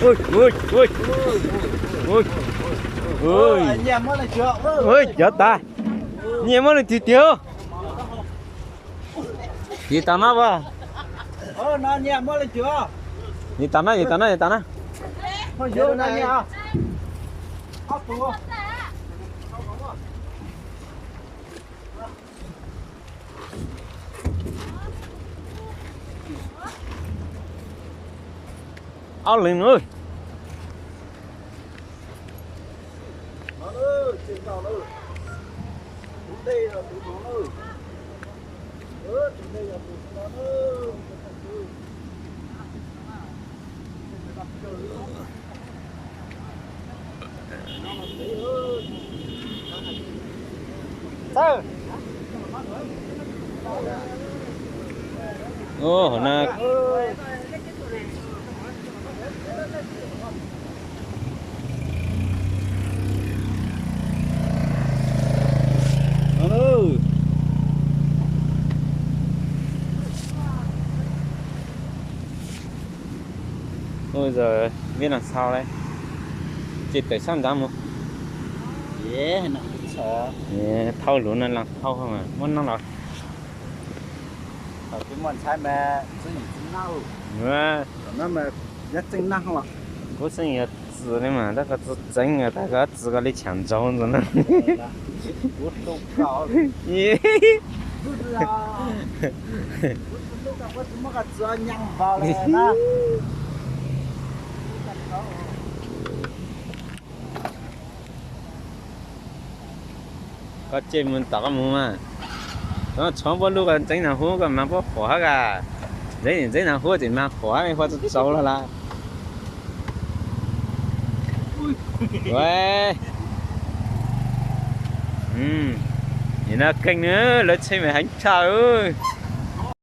Ui, ui, ui, ui, ui, cov tas, nyiaj muab leej twg tiag? Yus tas na, yus tas na, yus tas na, yus tas na. Ob leeg na. Ub, hauv na. Ua, zog vij no xau le, ces tawm sab nrad mus. Thauj lus no los thauj mas muab noj los. Kuv xeeb yog txwm li mas tab koj txwv txeev, tab koj txwv koj li chav ntsaub ntxog na. Koj cia mus tom koj mus mas. Txhob npuab lub koj ntxeev nag huab koj mas npuab huam hab as. Ntxeev ntxeev nag huab ces mas huam hab, huab txaus txaus los lawm. Nim no keej na, lawv tsheb mas heev tshaj.